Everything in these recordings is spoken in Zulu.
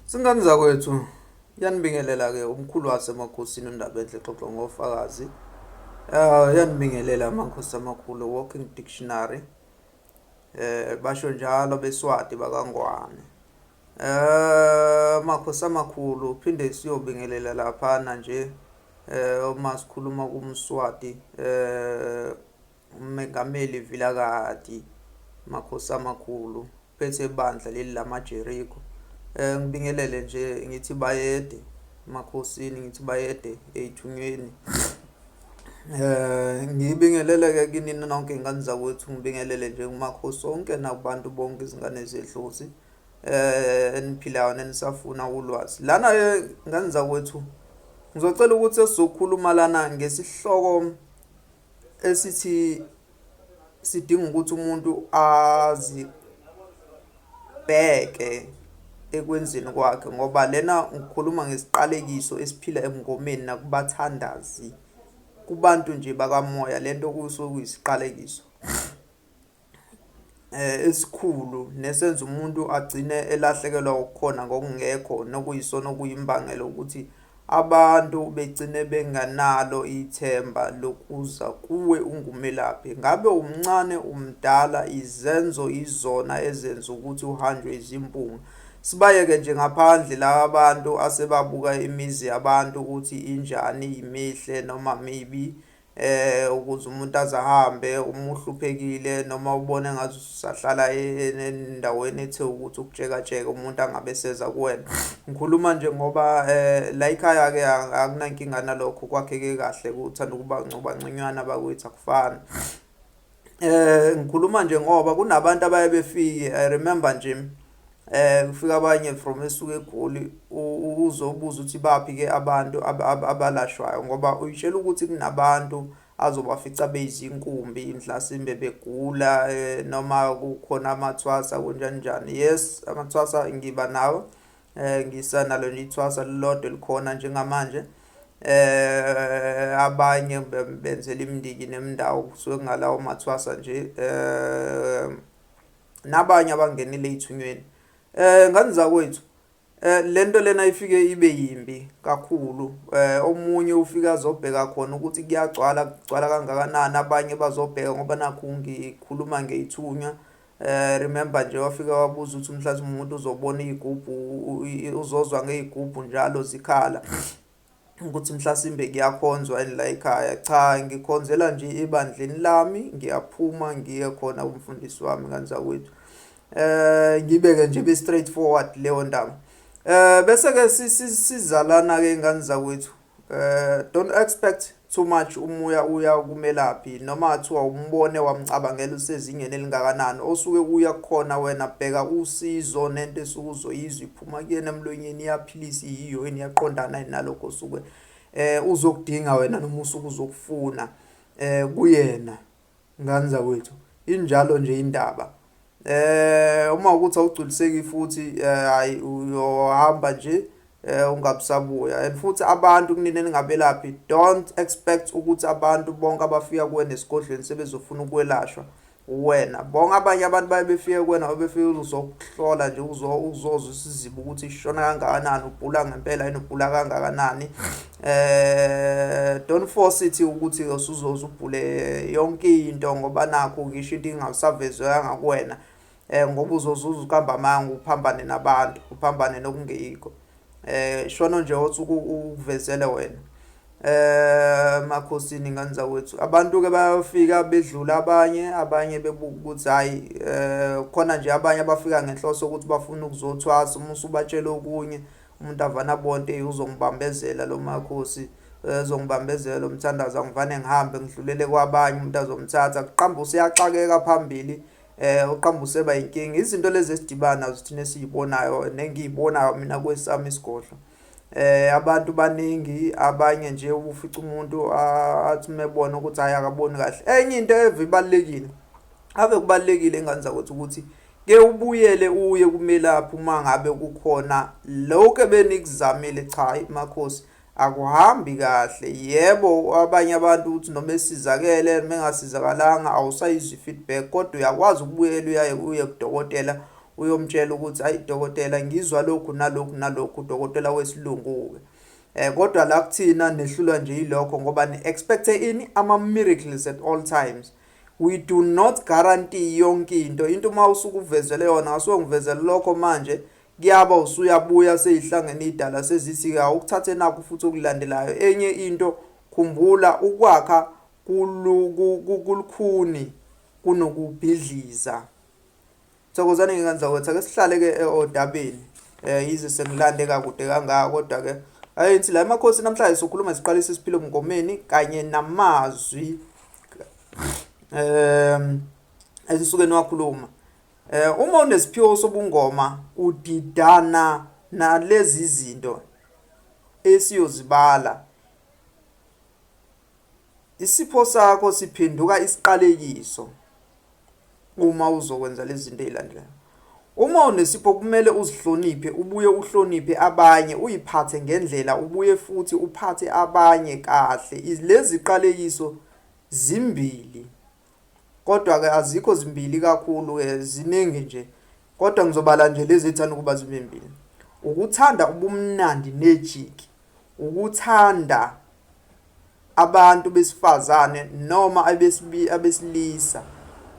Zingane zakwethu, yanibingelela-ke umkhulu wasemakhosini uNdabenhle Xoxo ngofakazi. Yanibingelela amakhosi amakhulu, Walking Dictionary. Basho njalo beSwati bakaNgwane. Makhosi amakhulu, phinde siyobingelela laphana nje uma sikhuluma kuMswati uMengameli Vilakati, makhosi amakhulu. Phethe ibandla leli lamaJeriko. Ngibingelele nje ngithi bayede emakhosini, ngithi bayede ey'thunyweni. Ngibingelele-ke kinina nonke iy'ngane zakwethu, ngibingelele nje kumakhosi onke nakubantu bonke izingane zedlozi eniphilayo nenisafuna ulwazi. Lana-ke ngane zakwethu ngizocela ukuthi esizokhuluma lana ngesihloko esithi sidinga ukuthi umuntu azibheke ekwenzeni kwakhe ngoba lena ngikhuluma ngesiqalekiso esiphila ebungomeni nakubathandazi, kubantu nje bakamoya lento kusuke kuyisiqalekiso esikhulu nesenza umuntu agcine elahlekelwa okukhona ngokungekho nokuyisona okuyimbangela ukuthi abantu begcine benganalo ithemba lokuza kuwe ungumelaphi. Ngabe umncane umdala, izenzo izona ezenza ukuthi uhanjwe izimpunga. Sibayeke nje ngaphandle laba bantu asebabuka imizi yabantu ukuthi injani, imihle noma mibi. Ukuze umuntu aze ahambe uma uhluphekile noma ubone ngathi usahlala endaweni ethe ukuthi ukutshekatsheka umuntu angabe eseza kuwena. Ngikhuluma nje ngoba la ekhaya-ke akunankinga nalokho, kwakheke kahle kuthanda ukuba ngconywana bakwethu akufani. Ngikhuluma nje ngoba kunabantu abaye befike, I remember nje kufika abanye from esuka eGoli uzobuza ukuthi baphi-ke abantu abalashwayo ngoba uyitshela ukuthi kunabantu azobafica beyizinkumbi mhlasimbe begula noma kukhona amathwasa kunjani njani. Yes, amathwasa ngiba nawo, ngisanalo nje ithwasa lilodwa elikhona njengamanje. Abanye benzela imindiki nemindawo kusuke kungalawo mathwasa nje nabanye abangenile ey'thunyweni. Ngane zakwethu, lento lena ifike ibe yimbi kakhulu. Omunye ufike azobheka khona ukuthi kuyagcwala, kugcwala kangakanani, abanye bazobheka ngoba nakhu ngikhuluma ngey'thunywa. Remember nje wafika wabuza ukuthi mhlawumbe umuntu uzobona iy'gubhu, uzozwa ngey'gubhu njalo zikhala ukuthi mhlasimbe kuyakhonzwa yini la ekhaya. Cha, ngikhonzela nje ebandleni lami, ngiyaphuma ngiye khona kumfundisi wami ngane zakwethu. Ngibeke nje be straight forward leyo ndaba. Bese-ke sizalana-ke ngane zakwethu. Don't expect too much umuya uya kumelaphi noma kuthiwa umbone wamcabangela usezingeni elingakanani osuke kuya kukhona wena bheka usizo nento esuke uzoyizwa iphuma kuyena emlonyeni iyaphilisa iyiyo yini iyaqondana yini nalokho osuke uzokudinga wena noma usuke uzokufuna kuyena ngane zakwethu. Injalo nje indaba. Uma ukuthi awugculiseki futhi hayi uyohamba nje ungabusabuya. And futhi abantu kunina eningabelaphi, don't expect ukuthi abantu bonke abafika kuwena esigodlweni sebezofuna ukwelashwa wena. Bonke abanye abantu baye befike kuwena befike uzokuhlola nje uzozwa isiziba ukuthi ishona kangakanani, ubhula ngempela yini, ubhula kangakanani. Don't force it ukuthi usuzoze ubhule yonke into ngoba nakhu ngisho into ingasavezwanga kuwena ngoba uzozuza uqamba amanga uphambane nabantu, uphambane nokungeyikho. Shono nje othi ukuvezele wena. Makhosini ngane zakwethu, abantu-ke bayafika bedlula abanye, abanye bebuka ukuthi hhayi khona nje abanye abafika ngenhloso ukuthi bafuna ukuzothwasa, uma usubatshela okunye umuntu avane abone eyi uzongibambezela lo makhosi, uzongibambezela lo mthandazo, angivane ngihambe ngidlulele kwabanye umuntu azomthatha. Kuqamba useyaxakeka phambili, uqamba useba inkinga. Izinto lezi esidibana nazo thina esiyibonayo nengiyibonayo mina kwesami isigodlo. Abantu baningi abanye nje ufica umuntu athi mebona ukuthi hhayi akaboni kahle. Enye into eve ibalulekile, ave kubalulekile ngane zakwethu ukuthi ke ubuyele uye kumelaphi uma ngabe kukhona lokhu ebenikuzamile. Cha makhosi akuhambi kahle. Yebo, abanye abantu uthi noma esizakele noma engasizakalanga awusayizwa i-feedback, kodwa uyakwazi ukubuyela uye kudokotela Uyomtshela ukuthi, "Hayi dokotela, ngizwa lokhu nalokhu nalokhu," udokotela wesilungu-ke. Kodwa la kuthina nehlulwa nje yilokho ngoba ni-expect-e ini? Ama-miracles at all times. We do not guarantee yonke into. Into uma usuke uvezele yona, ngasuke ngivezele lokho, manje kuyaba usuyabuya seyihlangene idala, sezithi-ke awukuthathe nakho futhi okulandelayo. Enye into, khumbula, ukwakha kulukhuni kunokubhidliza. Thokozani ngingane zakwethu, ake sihlale-ke odabeni, yize sengilande kakude kangaka, kodwa-ke ayithi la emakhosi namhlanje sokhuluma, siqalise siphile omngomeni kanye namazwi esisuke niwakhuluma. Uma unesiphiwo sobungoma udidana nalezi zinto esiyozibala. Isipho sakho siphenduka isiqalekiso uma uzokwenza lezi zinto ezilandelayo. Uma unesipho kumele uzihloniphe, ubuye uhloniphe abanye, uyiphathe ngendlela, ubuye futhi uphathe abanye kahle. Lezi ziqalekiso zimbili, kodwa-ke azikho zimbili kakhulu-ke, ziningi nje, kodwa ngizobala nje lezi ezithanda ukuba zibe mbili. Ukuthanda ubumnandi nejiki, ukuthanda abantu besifazane noma abesilisa,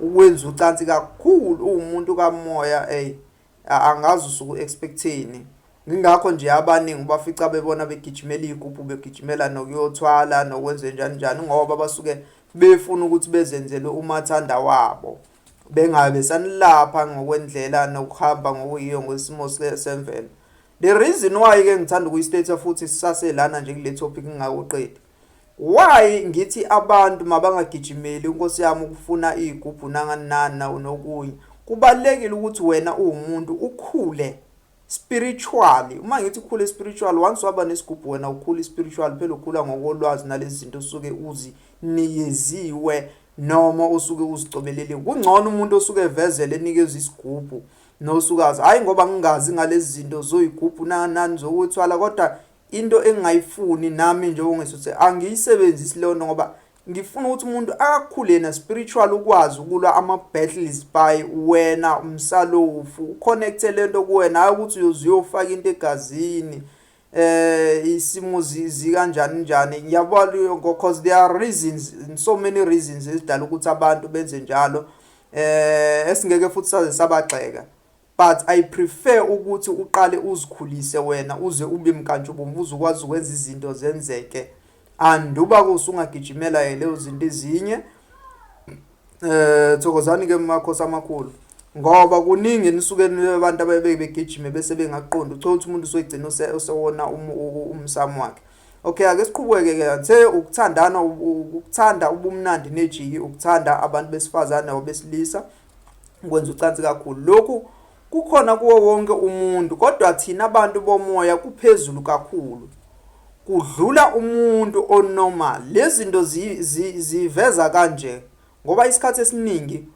ukwenza ucansi kakhulu, uwumuntu kamoya, ey, angazi usuke u-expect-ini. Ngingakho nje abaningi ubafica bebona begijimela iy'gubhu, begijimela nokuyothwala nokwenze njani njani, ngoba basuke befuna ukuthi bezenzele umathanda wabo, bengabe besanilapha ngokwendlela nokuhamba ngokuyiyo ngosimo semvelo. The reason why-ke ngithanda ukuyi-state futhi sisaselana nje kule topic ngingakuqedi, why ngithi abantu mabangagijimeli, inkosi yami, ukufuna iy'gubhu nangani nani nokunye, kubalulekile ukuthi wena uwumuntu ukhule spiritually. Uma ngithi ukhule spiritual, once waba nesigubhu wena ukhula spiritual phela, ukhula ngokolwazi nalezi zinto osuke uzinikeziwe noma osuke uzicobeleliwe. Kungcono umuntu osuke evezele enikezwe isigubhu nosukazi, hhayi ngoba ngingazi ngalezi zinto zoyigubhu nani zokuthwala, kodwa into engingayifuni nami njengoba angiyisebenzisi leyo nto, ngoba ngifuna ukuthi umuntu akakhule yena spiritual, ukwazi ukulwa ama-battles by wena umsalofu, u-connect-e lento kuwena, hhayi ukuthi uyoze uyofaka into egazini, isimo zikanjani njani, ngiyabona, because there are reasons, so many reasons ezidala ukuthi abantu benze njalo, esingeke futhi saze sabagxeka, but I prefer ukuthi uqale uzikhulise wena uze ube mkantshubomvu, uze ukwazi ukwenza izinto zenzeke, anduba usungagijimela lezo zinto ezinye. Thokozani ke makhosi amakhulu, ngoba kuningi nisuke abantu ababe begijime bese bengaqondi, uthola ukuthi umuntu usuyigcina usewona umsamo wakhe. Okay, ake siqhubeke ke. Athe ukuthandana, ukuthanda ubumnandi nejiki, ukuthanda abantu besifazane nabesilisa, ukwenza ucansi kakhulu, lokhu kukhona kuwo wonke umuntu, kodwa thina abantu bomoya kuphezulu kakhulu kudlula umuntu o-normal. Lezi zinto ziveza kanje ngoba isikhathi esiningi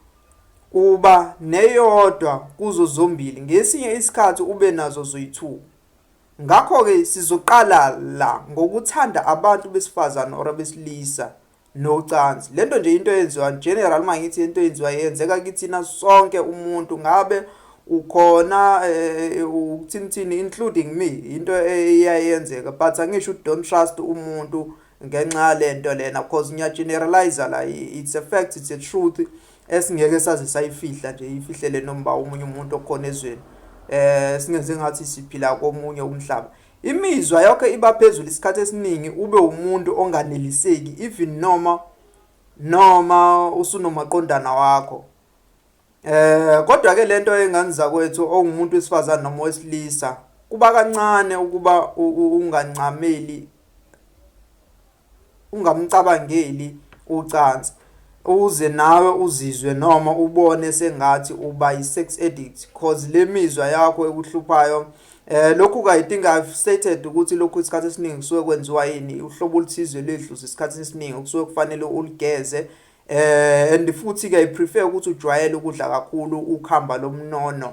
uba neyodwa kuzo zombili, ngesinye isikhathi ube nazo zoyi-two. Ngakho-ke sizoqala la ngokuthanda abantu besifazane or abesilisa nocansi. Lento nje into eyenziwa general, uma ngithi into eyenziwa, yenzeka kithina sonke, umuntu ngabe ukhona, ukuthini thini, including me, into eyayenzeka, but angisho ukuthi don't trust umuntu ngenxa yalento lena, because ngiya-generalize la. It's a fact, it's a truth esingeke saze sayifihla nje, ifihlele noma omunye umuntu okhona ezweni, singenze ngathi siphila komunye umhlaba. Imizwa yakho iba phezulu isikhathi esiningi, ube umuntu onganeliseki even noma usunomaqondana wakho. Kodwa ke lento engane zakwethu, ongumuntu wesifazane noma wesilisa, kuba kancane ukuba ungancameli, ungamcabangeli ucansi, uze nawe uzizwe noma ubone sengathi uba i-sex addict, cause le mizwa yakho ekuhluphayo. Lokhu, I think I've stated ukuthi lokhu isikhathi esiningi kusuke kwenziwa yini? Uhlobo oluthize ledlozi isikhathi esiningi kusuke kufanele uligeze. And futhi ke I prefer ukuthi ujwayele ukudla kakhulu ukhamba lomnono,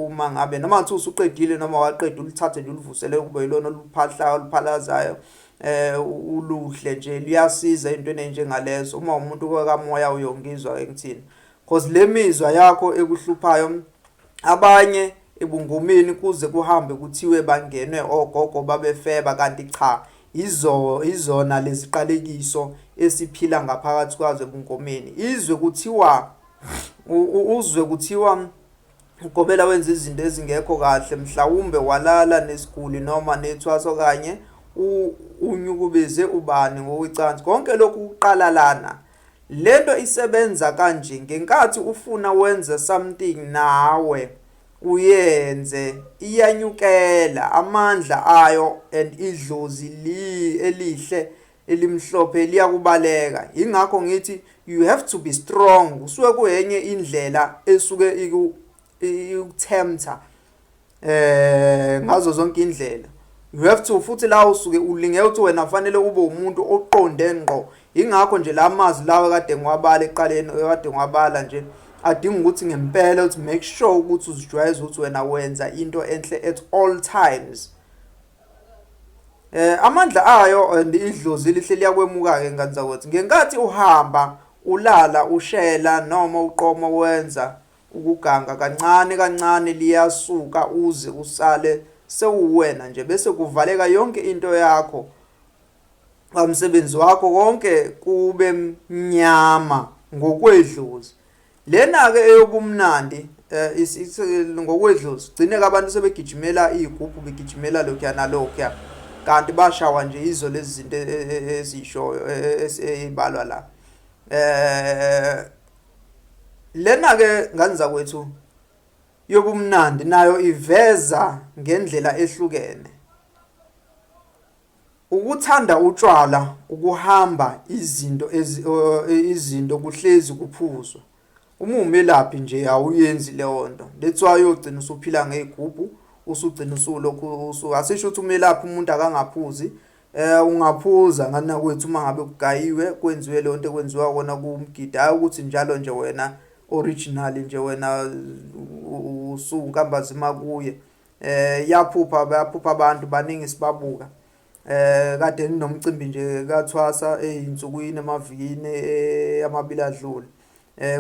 uma ngabe noma ngathi usuqedile noma waqeda, ulithathe nje ulivusele, kube yilona oluphahlayo, oluphalazayo, uluhle nje, luyasiza ey'ntweni ey'njengalezo. Uma umuntu kamoya uyongizwa ke ngithini. Cause le mizwa yakho ekuhluphayo, abanye ebungomeni kuze kuhambe kuthiwe bangenwe ogogo babefeba, kanti cha, izo izona leziqalekiso esiphila ngaphakathi kwazo ebungomeni. Izwe kuthiwa uzwe kuthiwa ugobela wenza izinto ezingekho kahle, mhlawumbe walala nesiguli noma nethwasa okanye unyukubeze ubani ngokwecansi. Konke lokhu kuqala lana. Lento isebenza kanje, ngenkathi ufuna wenza something nawe uyenze, iyanyukela amandla ayo and idlozi li elihle elimhlophe liyakubaleka. Ingakho ngithi you have to be strong. Kusuke kuyenye indlela esuke ikuthemtha ngazo zonke indlela. You have to, futhi la usuke ulinge ukuthi wena fanele ube umuntu oqonde ngqo. Ingakho nje la mazwi lawa kade ngiwabala ekuqaleni, kade ngiwabala nje, adinga ukuthi ngempela ukuthi make sure ukuthi uzijwayeze ukuthi wena wenza into enhle at all times. Amandla ayo and idlozi elihle liyakwemuka-ke, ngane zakwethu, ngenkathi uhamba ulala ushela noma uqoma wenza ukuganga, kancane kancane liyasuka uze usale sewuwena nje, bese kuvaleka yonke into yakho, umsebenzi wakho konke kube mnyama ngokwedlozi. Lena-ke eyobumnandi ngokwedlozi, gcine-ke abantu sebegijimela iy'gubhu, begijimela lokhuya nalokhuya, kanti bashawa nje yizo lezi zinto ezishoyo ey'balwa la. Lena-ke, ngane zakwethu, yobumnandi nayo iveza ngendlela ehlukene. Ukuthanda utshwala, ukuhamba izinto izinto kuhlezi kuphuzwa. Uma uwumelaphi nje awuyenzi leyo nto. That's why uyogcina usuphila ngey'gubhu, usugcina usulokhu, asisho ukuthi umelaphi umuntu akangaphuzi. Ungaphuza, ngane yakwethu, uma ngabe kugayiwe kwenziwe leyo nto ekwenziwa kona kumgidi, hhayi ukuthi njalo nje wena originally nje wena usunkambazima kuye. Yaphupha, bayaphupha abantu baningi sibabuka. Kade ninomcimbi nje kathwasa ey'nsukwini emavikini amabili adlule.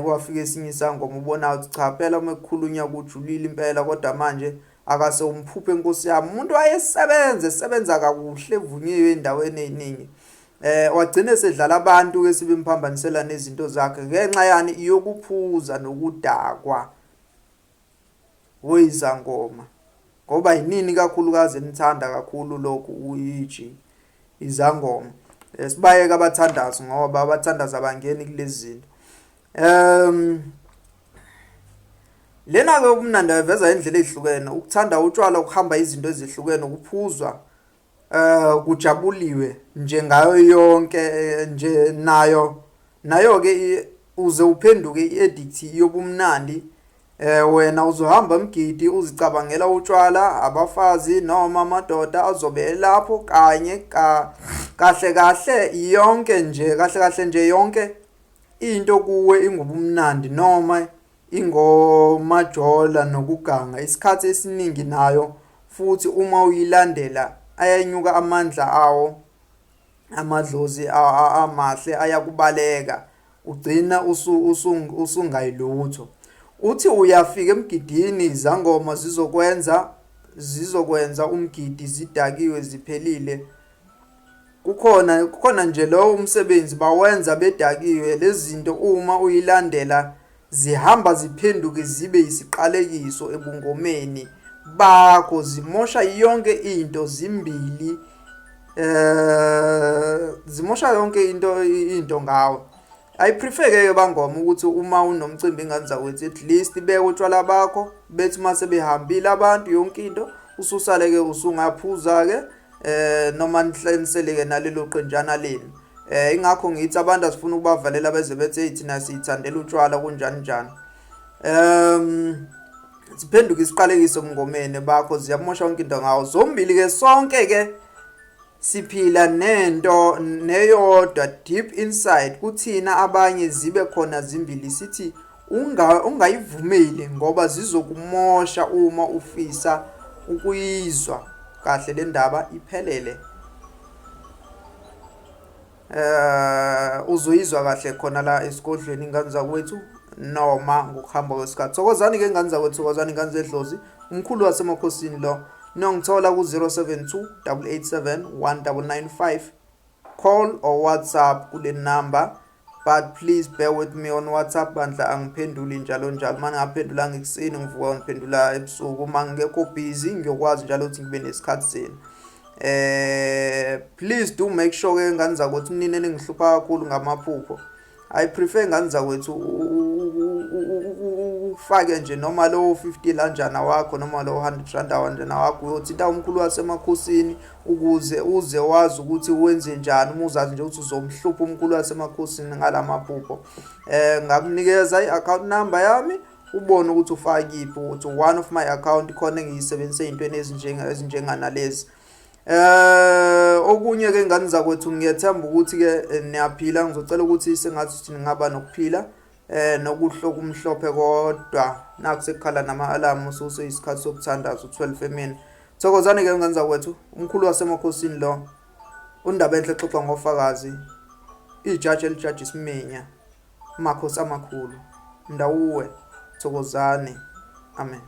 Kwafika esinye isangoma, ubona ukuthi cha phela uma kukhulunywa kujulile impela, kodwa manje akase umphuphe nkosi yami. Umuntu wayesebenza esebenza kakuhle, evunyiwe ey'ndaweni ey'ningi. Wagcina esedlala abantu ke sebemphambanisela nezinto zakhe ngenxa yani yokuphuza nokudakwa wezangoma, ngoba yinini kakhulukazi enithanda kakhulu lokhu uyiji izangoma. Sibayeke abathandazi ngoba abathandazi abangeni kulezi zinto. Lena-ke ubumnandi ayiveza indlela ey'hlukene, ukuthanda utshwala, ukuhamba izinto ezihlukene, ukuphuzwa kujabuliwe nje ngayo yonke nje nayo nayo-ke uze uphenduke i-addict yobumnandi. Wena uzohamba emgidi uzicabangela utshwala, abafazi noma amadoda azobe elapho kanye ka kahle kahle yonke nje, kahle kahle nje yonke into kuwe ingubumnandi noma ingomajola nokuganga. Isikhathi esiningi nayo futhi uma uyilandela ayanyuka amandla awo, amadlozi amahle ayakubaleka, ugcina usungayilutho. Uthi uyafika emgidini, izangoma zizokwenza umgidi zidakiwe ziphelile. Kukhona nje lowo umsebenzi bawenza bedakiwe. Lezi zinto uma uyilandela zihamba ziphenduke zibe isiqalekiso ebungomeni bakho, zimosha yonke into zimbili, zimosha yonke into ngawe. I prefer-ke bangoma ukuthi uma unomcimbi, ingane zakwethu, at least beke utshwala bakho, bethi uma sebehambile abantu yonke into ususale-ke usungaphuza-ke noma nihlenisele-ke nalelo qenjana lenu. Ingakho ngithi abantu asifuna ukubavalela beze bethi hey thina siyithandela utshwala kunjani njani. Siphenduke isiqalekiso ebungomeni bakho, ziyamosha yonke into ngawo zombili-ke. Sonke-ke siphila nento neyodwa deep inside kuthina, abanye zibe khona zimbili. Sithi ungayivumeli ngoba zizokumosha. Uma ufisa ukuyizwa kahle le ndaba iphelele, uzoyizwa kahle khona la esigodlweni, ingane zakwethu. Noma ngokuhamba kwesikhathi. Thokozani ke ngane zakwethu, thokozani ngane zedlozi. Umkhulu wasemakhosini lo. Niyongithola ku-072 887 1995. Call or WhatsApp kule number. But please bear with me on WhatsApp bandla, angiphenduli njalo njalo. Uma ngingaphendulanga ekuseni, ngivuka ngiphendula ebusuku. Uma ngingekho busy, ngiyokwazi njalo ukuthi ngibe nesikhathi senu. Please do make sure ke ngane zakwethu, nini eningihlupha kakhulu ngamaphupho, I prefer ngane zakwethu ufake nje noma lowo 50 lanjana wakho noma lowo 100 rand wanjana wakho, uyothinta umkhulu wasemakhosini ukuze uze wazi ukuthi wenze njani. Uma uzazi nje ukuthi uzomhlupha umkhulu wasemakhosini ngalamaphupho, ngakunikeza i-account number yami, ubone ukuthi ufaka kiphi, ukuthi one of my account khona engiyisebenzise ey'ntweni ezinjenganalezi. Okunye ke ngane zakwethu, ngiyethemba ukuthi ke niyaphila. Ngizocela ukuthi sengathi ningaba nokuphila nokuhle okumhlophe, kodwa naku sekukhala nama-alarm, ususeyisikhathi sokuthandaza u-12 emini. Thokozani ke ngane zakwethu. Umkhulu wasemakhosini lo, undaba enhle exoxa ngofakazi, ijaji elijaji isiminya, amakhosi amakhulu ndawuwe. Thokozani, amen.